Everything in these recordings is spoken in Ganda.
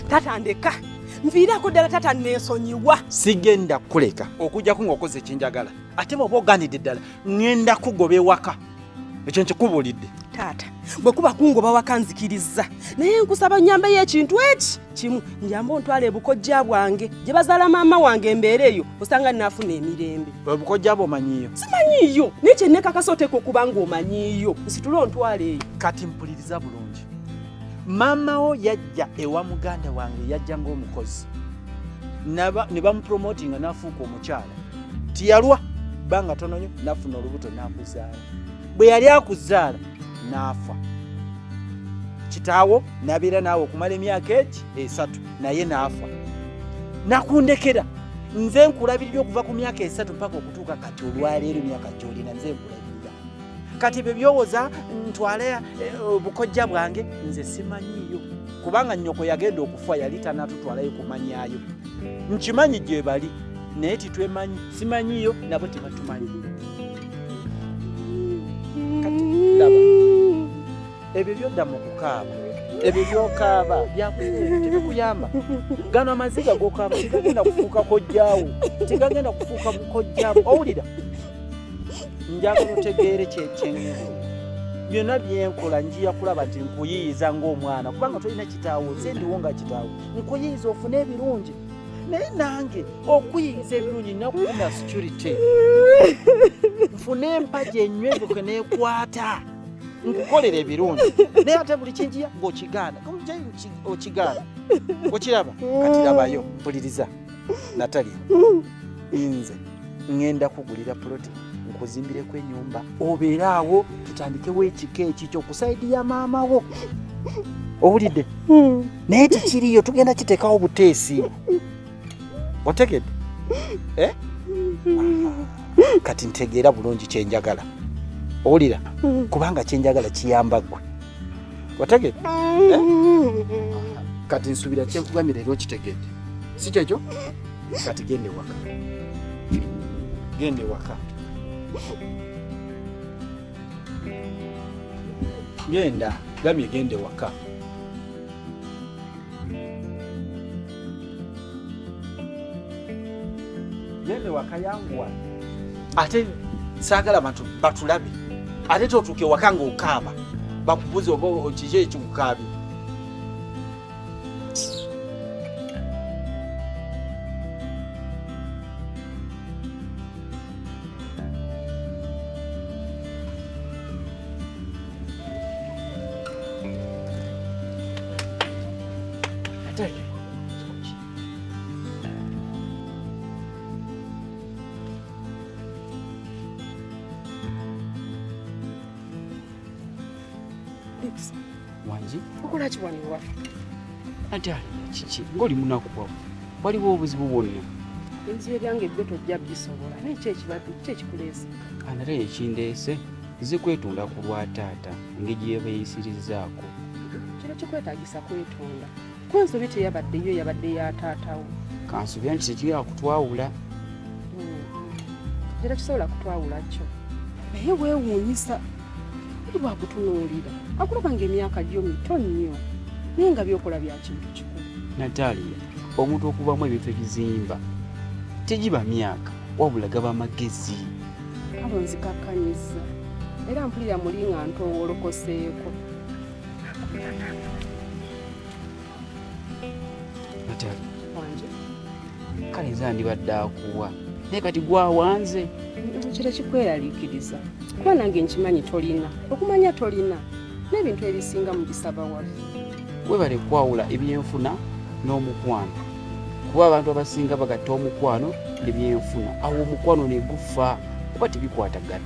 Tata ndeka nviirako ddala tata neesonyiwa. Sigenda kukuleka okujjako ng'okoze kyenjagala, ate bw'oba oganidde ddala ŋŋenda kugoba ewaka, ekyo nkikubuulidde. Taata bwe kuba kungoba waka nzikirizza, naye nkusaba nnyambeyo ekintu eki kimu, njambe ontwala ebukojja bwange gye bazaala maama wange embeera eyo osanga naafuna emirembe. Obukojja bwo omanyiiyo? Simanyiiyo, naye kye neekakasa oteeka okuba ng'omanyiiyo, nsitule ontwala eyo. Kati mpuliriza bulungi, maama wo yajja ewa muganda wange, yajja ng'omukozi ne bamupromotinga n'afuuka omukyala, tiyalwa bbanga tono nnyo n'afuna olubuto n'akuzaala. Bwe yali akuzaala n'afa, kitaawo n'abeera naawe okumala emyaka egi 3 naye n'afa, nakundekera nze nkulabirira okuva ku myaka 3 mpaka okutuuka kati olwaleero emyaka gy'olina nze nkulabirira. Kati ebyo byowoza ntwale obukojja bwange nze simanyiiyo, kubanga nnyoko yagenda okufa yali tanatutwalayo kumanyayo. Nkimanyi gye bali naye titwemanyi, simanyiiyo nabo tebatumanyi. Kati laba ebyo byodda mu kukaaba, ebyo byokaaba byakuleero tebikuyamba. Gano amaziga gokaaba tegagenda kufuuka kojjaawo, tegagenda kufuuka bukojjaawo. Owulira? Njagala otegeere kyekyengu byonna byenkola, njiya kulaba nti nkuyiyiza ng'omwana, kubanga tolina kitaawo, nze ndiwo nga kitaawo, nkuyiyiza ofune ebirungi, naye nange okuyiyiza ebirungi nina kufuna security, nfune empagi enywevu kwe neekwata nkukolera ebirungi, naye ate buli kinjiya ng'okigaana, okigaana, okiraba? Kati labayo, mpuliriza Natalia, nze ŋŋenda kugulira puloti nkuzimbireko ennyumba obeere awo, tutandikewo ekika ekikyo ku sayidi ya maama wo, owulidde? Naye tekiriyo, tugenda kiteekawo buteesi, otegedde? Eh? Kati ntegeera bulungi kyenjagala, owulira? Kubanga kyenjagala kiyamba ggwe, otegedde? Eh? Kati nsuubira kyenkugambye leero okitegedde, si kyekyo? Kati genda ewaka, genda ewaka, genda gamye, genda ewaka, genda ewaka, yanguwa. Ate saagala bantu batulabe, ate totuuka ewaka ng'okaaba bakubuze oba kiki ekikukaabye. Wangi. Okola ki wano ewaffe? Ate aliya kiki ng'oli munaku wavu, waliwo obuzibu bwonna? Ebizibu ebyange byo tojja bisobola, naye ki ekibadde, ki ekikuleese? Anate ekindeese nze kwetunda ku lwa taata engeri gye yebeeyisirizzaako. Kino kikwetaagisa kwetonda, kuba ensobi teyabadde yo, yabadde ya taatawo. Kansubira nti tekigenda kutwawula. Era kisobola kutwawula kyo, naye weewuunyisa oli bwakutunuulira akulaba ng'emyaka gyo mito nnyo, naye nga by'okola bya kintu kikulu. Natalia, omuntu okuvamu ebintu ebizimba tegiba myaka, wabula gaba magezi. Kale onzikakkanyizza era mpulira muli nga ntoowolokoseeko. Natalia. Wangi. Kale nze andibadde akuwa, naye kati gwawanze. Kiro kikweraliikiriza kuba nange nkimanyi tolina okumanya, tolina n'ebintu ebisinga mubisaba waffe. Webale kwawula ebyenfuna n'omukwano, kuba abantu abasinga bagatta omukwano nebyenfuna, awo omukwano ne gufa kuba tebikwatagana.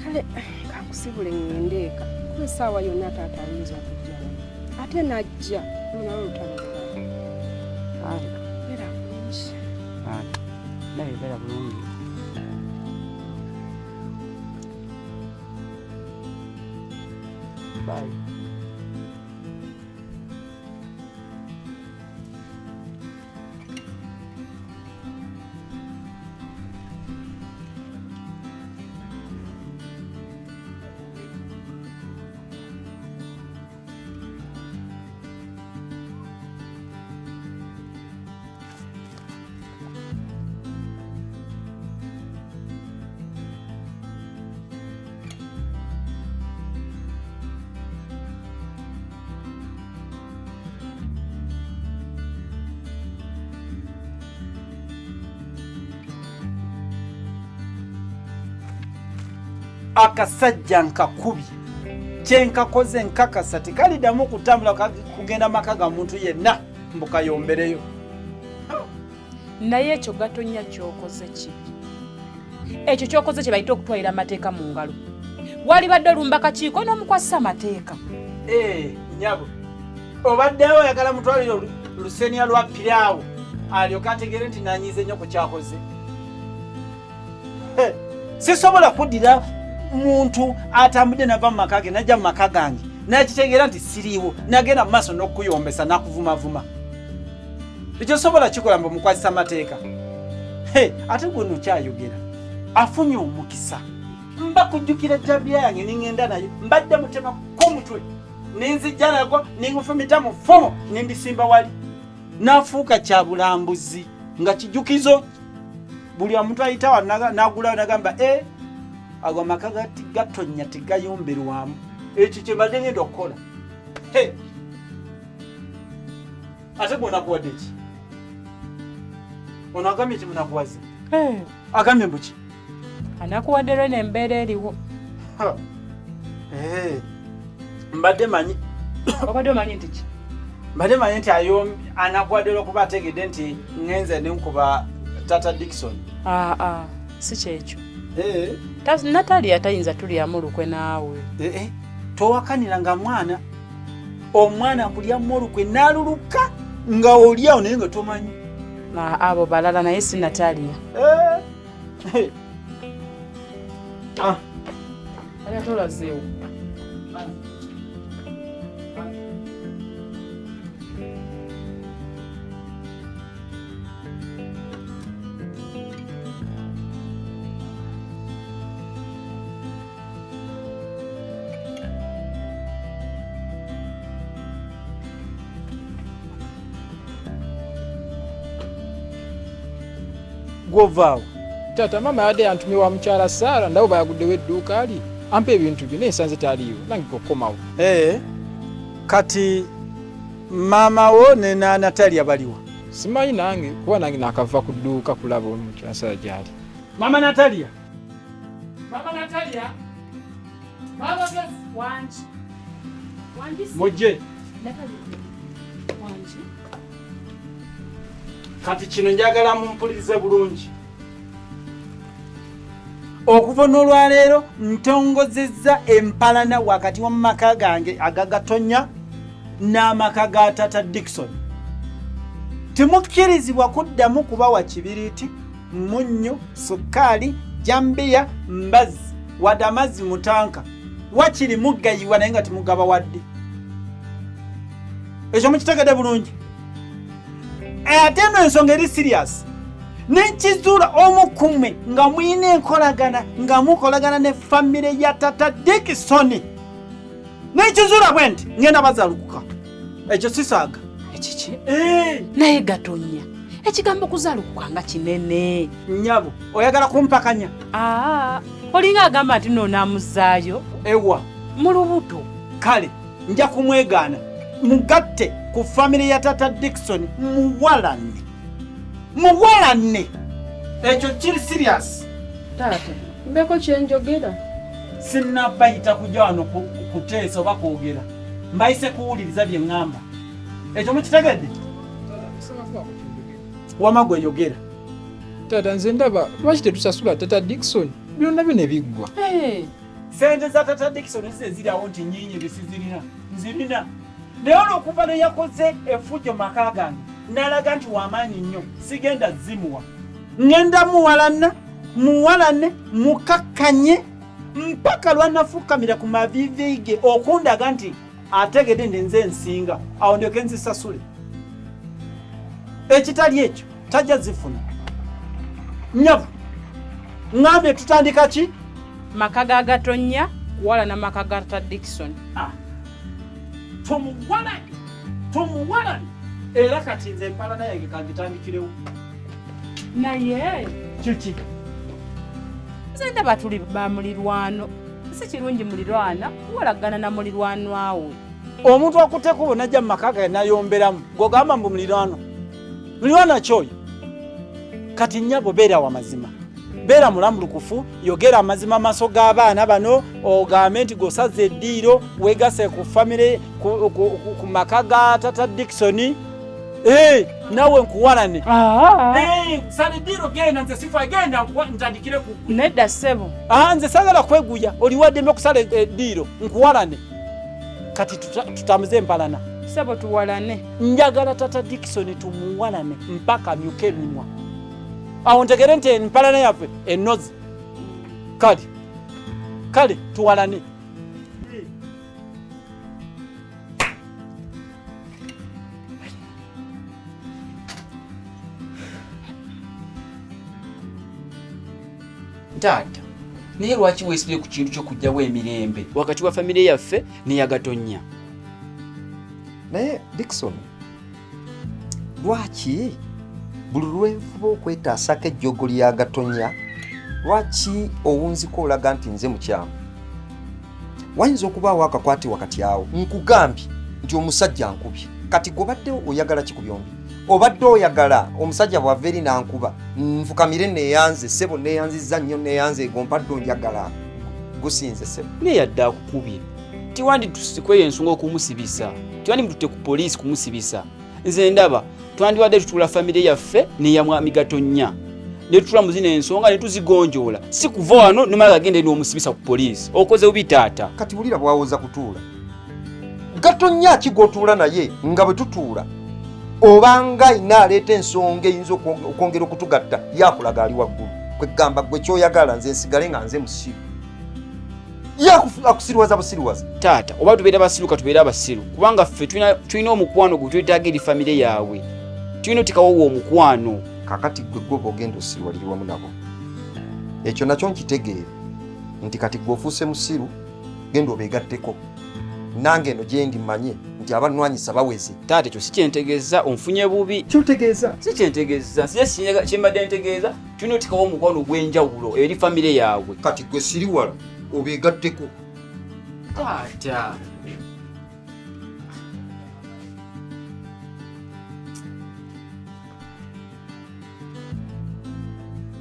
Kale kankusibule ŋŋende eka, kuba essaawa yonna taata ayinza okujja wano, ate n'ajja olwo nalwo lutalo lulala. Beera bulungi. Naye beera bulungi. Bye. Akasajja nkakubye, kyenkakoze nkakasa tekaliddamu kutambula kugenda maka ga muntu yenna mbu kayombereyo. Naye ekyo Gatonya kyokoze kibi. Ekyo kyokoze kye bayita okutwalira amateeka mu ngalo. Walibadde olumba kakiiko n'omukwasisa amateeka. Nyabo, obaddewo oyagala mutwalire lusenia lwa piraawo alyoke ategeere nti nanyiize nnyo ku kyakoze. Sisobola kuddira muntu atambudde nava mu maka ge najja mu maka gange nakitegeera nti siriiwo, nagenda mu maaso n'okukuyombesa n'akuvumavuma. Ekyo sobola kikola mbu mukwasisa amateeka. Ate gwe nokyayogera afunye omukisa. Mba kujjukira ejjambiya yange ningenda nayo, mbadde mutema ku mutwe ninzijja nagwo ningufumita mu ffumu nindisimba wali. Nafuuka kya bulambuzi nga kijukizo. Buli omuntu ayita wano n'agulayo n'agamba, ago amaka gatonya tegayomberwamu. Ekyo kye mbadde ngenda okukola. Ate gwe onakuwadde ki? Ono agambye ki munakuwaze? Agambye mbu ki? Anakuwadde lwe n'embeera eriwo. Mbadde manyi. Obadde omanyi nti ki? Mbadde manyi nti anakuwadde olw'okuba ategedde nti ŋŋenze ne nkuba Tata Dickson. Si kyekyo. Natalia tayinza tulyamu lukwe naawe. Towakanira nga mwana. Omwana akulyamu olukwe n'aluluka nga oli awo naye nga tomanyi. Abo balala naye si Natalia. Ate tolazeewo. Gwovaawo. Taata, maama yadde yantumye wa mukyala Saara, ndabo bayaguddewo edduuka li ampa ebintu bye, naye nsanze taliiwo, nange kukomawo. Kati maama wo ne Natalia baliwa? Simanyi nange, kuba nange nakava ku dduuka kulaba omukyala Saara gy'ali. Maama Natalia. Maama Natalia. Maama Wangi. Wangi. Mujje. Natalia. Wangi. Kati kino njagala mumpulirize bulungi. Okuva n'olwaleero ntongozezza empalana wakati w'amaka gange agagatonya n'amaka ga Tata Dickson. Temukkirizibwa kuddamu kubawa kibiriiti, munnyo, sukkaali, jambiya, mbazzi, wadde amazzi mu tanka. Wakiri muggayiwa naye nga temugaba wadde. Ekyo mukitegedde bulungi. Ate eno ensonga eri serious. Nekizuula omu ku mmwe nga mulina enkolagana, nga mukolagana ne famire ya Tata Dickson. Nekizuula bwe nti ngenda bazaalukuka. Ekyo sisaaga. Ekiki? Naye Gatonya, ekigambo kuzaalukuka nga kinene. Nnyabo, oyagala kumpakanya? Olinga agamba nti nno onaamuzaayo. Ewa. Mu lubuto. Kale, nja kumwegaana. Mugatte ku famire ya Tata Dickson muwalane. Muwalane. Ekyo kiri serious. Taata, mbeko kye njogera. Sinnabayita kujja wano kuteesa oba kwogera. Mbayise kuwuliriza bye ŋŋamba. Ekyo mukitegedde? Wama gwe yogera. Taata, nze ndaba lwaki tetusasula Tata Dickson? Byonna byo ne biggwa. Ssente za Tata Dickson si ziri awo nti nnyingi sizirina. Nzirina. Naye olw'okuva lwe yakoze effujjo mu maka gange, n'alaga nti w'amaanyi nnyo, sigenda zimuwa. Ŋŋenda muwalana, muwalane, mukakkanye, mpaka lw'anafukamira ku maviivi ge okundaga nti ategedde nti nze nsinga, awo ndyoke nzisasule. Ekitali ekyo tajja zifuna. Nyavu, ŋŋambye tutandika ki? Maka ga Gatonya kuwalana maka ga Tata Dickson. Tumuwalane, tumuwalane. Era kati nze empalana yange kangitandikirewo. Naye kiki? Nze ndaba tuli ba mulirwano. Si kirungi mulirwana kuwalagana na mulirwanwa we. Omuntu akutte ekkubo n'ajja mu maka ge n'ayomberamu, gw'ogamba mbu mulirwano. Mulirwana ki oyo? Kati nnyabo beera wa mazima. Beera mulambulukufu, yogera amazima amaaso g'abaana bano, ogambe nti gosaze eddiiro, weegase ku famire, ku maka ga tata Dickson. Nawe nkuwalane. Sala eddiiro, genda, nze sifa, genda ntandikire ku Nedda ssebo. Nze saagala kweguya, oli waddembe okusala eddiiro, nkuwalane. Kati tutambuze empalana. Ssebo tuwalane. Njagala tata Dickson tumuwalane mpaka amyuke emimwa. Awo ntegere nti empalana yaffe enoze. Kale, kale tuwalane. Taata, naye lwaki weesibye ku kintu ky'okuggyawo emirembe wakati wa famire yaffe n'eyagatonya? Naye Dickson, lwaki buli lwenfuba okwetaasako ejjogo lya Gatonya, lwaki owunzika olaga nti nze mukyamu? Wayinza okubaawo akakwate wakati awo. Nkugambye nti omusajja ankubye. Kati gw'obadde oyagala ki ku byombi? Obadde oyagala omusajja bw'ava eri n'ankuba nfukamire neeyanze, ssebo neeyanzizza nnyo, neeyanze, ego mpadde onjagala gusinze ssebo. Naye yadde akukubye, tiwanditusikweyo ensonga okumusibisa, tiwandimututte ku poliisi kumusibisa. Nze ndaba twandibadde tutuula famire yaffe neya mwami Gatonya ne tutula mu zino ensonga ne tuzigonjoola, si kuva wano nomala gagenda n'omusibisa ku poliisi. Okoze bubi taata. Kati wulira bw'awoza kutuula Gatonya ki gw'otuula naye nga bwe tutuula obanga ayina aleeta ensonga eyinza okwongera okutugatta, yakulaga ali waggulu. Kwegamba gwe kyoyagala nze nsigale nga nze musiru, ye akusiriwaza busiriwaza. Taata, oba tubeera basiru ka tubeere abasiru, kubanga ffe tulina omukwano gwe twetaaga eri famire yaabwe, tulina otekawowa omukwano. Kakati gwe gwoba ogenda osiriwaliri wamu nabo, ekyo nakyo nkitegeera nti kati gwe ofuuse musiru, genda obeegatteko, nange eno gyendi mmanye nti abanwanyisa baweze. Taata, ekyo si kyentegeeza, onfunye bubi. Kyotegeeza? Si kyentegeeza, nsiye kyembadde ntegeeza, tulina otekawo omukwano ogw'enjawulo eri famire yaabwe. Kati gwe siriwala obeegatteko. Taata.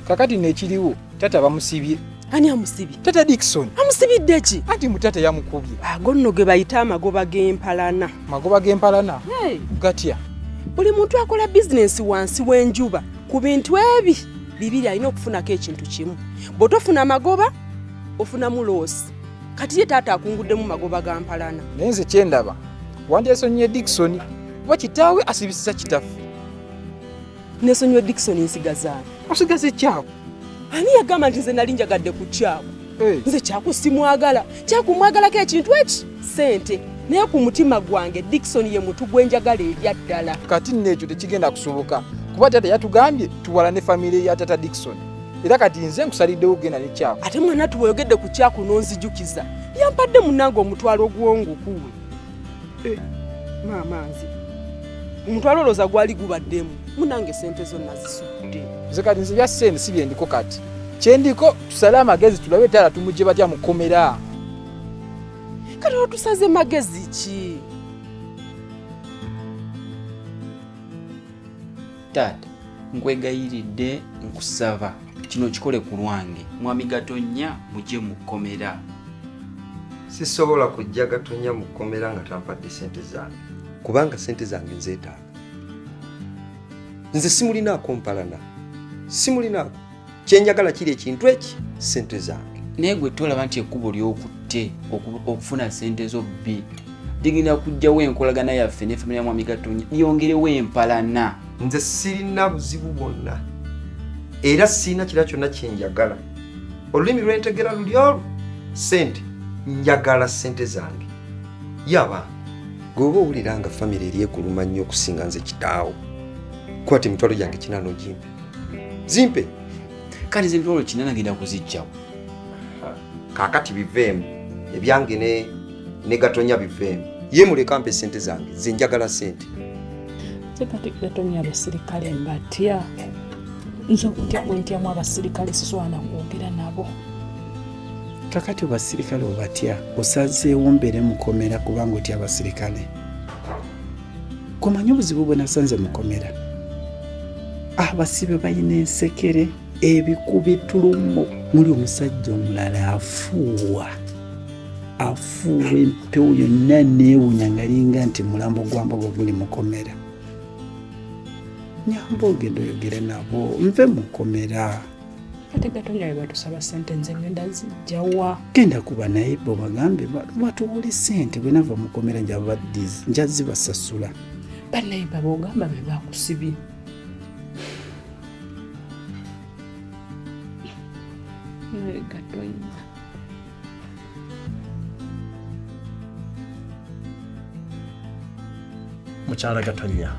Kakati nekiriwo tata bamusibye. Ani amusibye? Tata Dickson. Amusibidde ki? Anti mu tata yamukubye. Ago nno ge bayita amagoba g'empalana. Magoba g'empalana? Hey. Gatya? Buli muntu akola bizinensi wansi w'enjuba ku bintu ebi bibiri alina okufunako ekintu kimu. Bw'otofuna magoba ofunamu loosi. Kati ye taata akunguddemu magoba ga mpalana. Naye nze kyendaba wandyesonyiye Dickson kuba kitaawe asibisiza kitaffe. Nesonyiwe Dickson nsigazaani? Osigaze Kyaku. Ani yagamba nti nze nali njagadde ku Kyaku? Nze Kyaku simwagala. Kyaku mwagalako ekintu eki ssente, naye ku mutima gwange Dickson ye mutu gwe njagala ebya ddala. Kati nno ekyo tekigenda kusoboka kuba taata yatugambye tuwala ne famire ya tata Dickson, era kati nze nkusaliddewo genda ne Kyaku. Ate mwana tuweyogedde ku Kyaku n'onzijukiza, yampadde munnange omutwalo gw'ongukuwe. Maama nze omutwalo olowooza gwali gubaddemu, munange sente zo nazisudde. Nze kati nze bya ssente si byendiko, kati kyendiko tusale amagezi tulabe taata tumugye batya mu kkomera. Kati otusaze magezi ki? Taata, nkwegayiridde, nkusaba kino kikole ku lwange. Mwami Gatonya mugye mu kkomera. Sisobola kujja Gatonya mu kkomera nga tampadde ssente zange, kubanga ssente zange nzeetaaga. Nze simulinaako mpalana, simulinaako. Kyenjagala kiri ekintu eki, ssente zange. Naye gwe tolaba nti ekkubo ly'okutte okufuna ssente zo bbi ligenda kujjawo enkolagana yaffe ne famire ya Mwami Gatonya, lyongerewo empalana. Nze sirina buzibu bwonna era sirina kira kyonna kyenjagala. Olulimi lwentegera luli olwo, ssente, njagala ssente zange. Yaba gwe oba owulira nga famire eri ekuluma nnyo okusinga nze kitaawo, kwata emitwalo gyange 8 ogimpe. Zimpe. Kale nze emitwalo 8 ngenda kuzijjawo. Kaakati biveemu ebyange ne Gatonya biveemu. Ye muleka mpe ssente zange, nze njagala ssente. Nze kati Gatonya abasirikale mbatya. Nze okutya kwe ntyamu abasirikale sisobola na kwogera nabo. Kakati abasirikale obatya, osazeewo mbeere mukomera kubanga otya abasirikale. Kumanya obuzibu bwe nasanze mukomera. Abasibe balina ensekere. Ebikuba etulumo muli omusajja omulala afuuwa afuuwa empewo yonna neewunya ngalinga nti mulambo gwa mbogo guli mukomera. Nyamba ogenda oyogere nabo nve mukomera. Ate Gatonya bwe batusaba ssente nze ngenda zijjawa? Genda kuba naye bo bagambe batuwole ssente, bwe nava mukomera nja zibasasula. Bannayiba b'ogamba be bakusibye. Naye Gatonya. Mukyala Gatonya,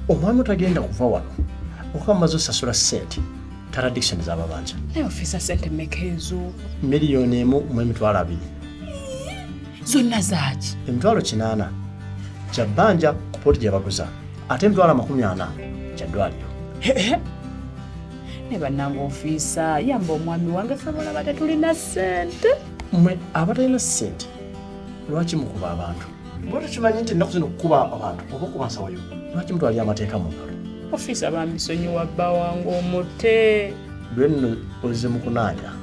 omwami otagenda kuva wano okuba mumaze osasula ssente Tata Dickson z'ababanja. Naye ofiisa ssente mmeka ezo? 1,200,000. Zonna zaaki? 800,000 kya bbanja ku ppooti gye baguza, ate 400,000 kya ddwaliro. Naye bannange ofiisa, yamba omwami wange ffe bolaba tetulina ssente. Mmwe abatalina ssente lwaki mukuba abantu? Bw'oba tokimanyi nti ennaku zino okukuba abantu oba okuba nsawo yo, lwaki mutwalira amateeka mu ngalo? Ofiisa bambisonyiwa bba wange omutte. Lwe nno ozze mu kunaanya.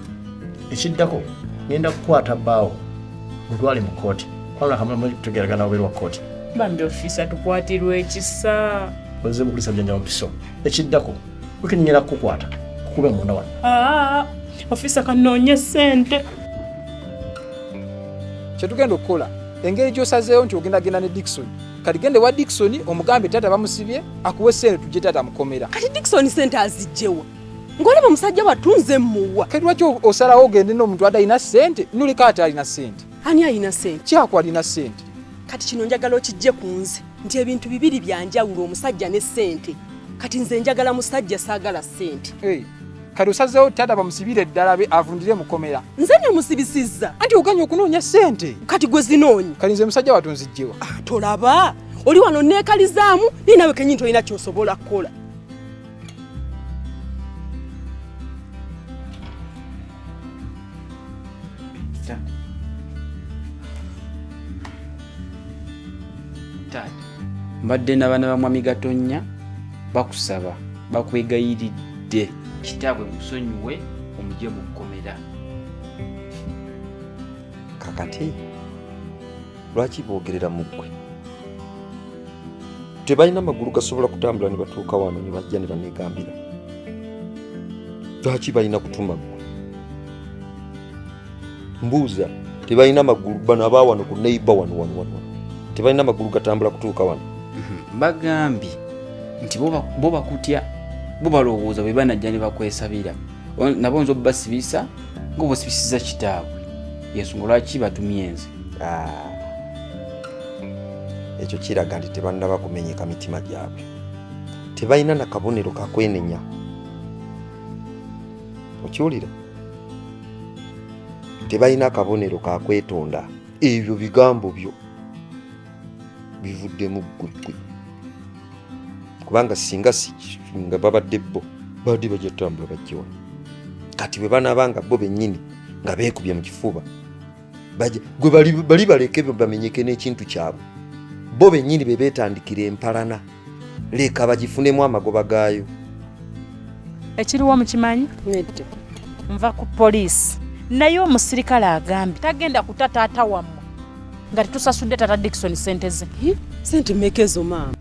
Ekiddako ngenda kukwata bbaawo mutwale mu kkooti. Kubanga kamala tutegeeragana wabweru wa kkooti. Bambi ofiisa tukwatirwa ekisa. Ozze mu kulisa bujanja mpiso. Ekiddako wiiki ngenda kukukwata kukube munda wano. Ofiisa kanoonye ssente. Kye tugenda okukola engeri gy'osazeewo nti ogenda genda ne Dickson, kati genda ewa Dickson omugambe taata bamusibye akuwe ssente tujje taata mukomera. Kati Dickson ssente azijjewa? Ng'olaba omusajja wattu nze mmuwa. Kati lwaki osalawo ogende n'omuntu atalina ssente noleka ate alina ssente? Ani alina ssente? Kyakwa alina ssente. Kati kino njagala okijje ku nze nti ebintu bibiri bya njawulo, omusajja ne ssente. Kati nze njagala musajja, saagala ssente. Hey. Kati osazeewo taata bamusibire ddala be avundire mukomera. Nze nemusibisizza. Anti oganye okunoonya ssente. Kati gwe zinoonye. Kati nze musajja wattu nzijjewa. Tolaba oli wano neekalizaamu naye nawe kennyini tolina ky'osobola kukola. Taata, mbadde n'abaana ba Mwami Gatonnya bakusaba bakwegayiridde kitaabwe musonyiwe omugye mu kkomera. Kakati lwaki boogerera mu ggwe? Tebalina magulu gasobola kutambula ne batuuka wano ne bajja ne baneegambira. Lwaki balina kutuma ggwe? Mbuuza, tebalina magulu bano aba wano ku neighbor wano wano wano. Tebalina magulu gatambula kutuuka wano. Bagambye nti bo bakutya, bo balowooza bwe banajja ne bakwesabira. Nabo nze obbasibisa ng'obasibisiza kitaabwe. Yensonga lwaki batumye nze. Ekyo kiraga nti tebannaba kumenyeka mitima gyabwe. Tebalina na kabonero ka kwenenya. Okiwulira? Tebalina akabonero ka kwetonda. Ebyo bigambo byo bivuddemu ggwe. Kubanga singa si nga babadde bo babadde bajja tutambula bajje wano. Kati bwe banaaba nga bo bennyini nga beekubye mu kifuba bajja gwe bali baleke bamenyeke n'ekintu kyabwe. Bo bennyini be beetandikira empalana, leka bagifunemu amagoba gaayo. Ekiriwo mukimanyi? Nedda. Nva ku poliisi. Naye omusirikale agambye tagenda kuta taata wammwe nga tetusasudde taata Dickson ssente ze. Ssente mmeka ezo maama?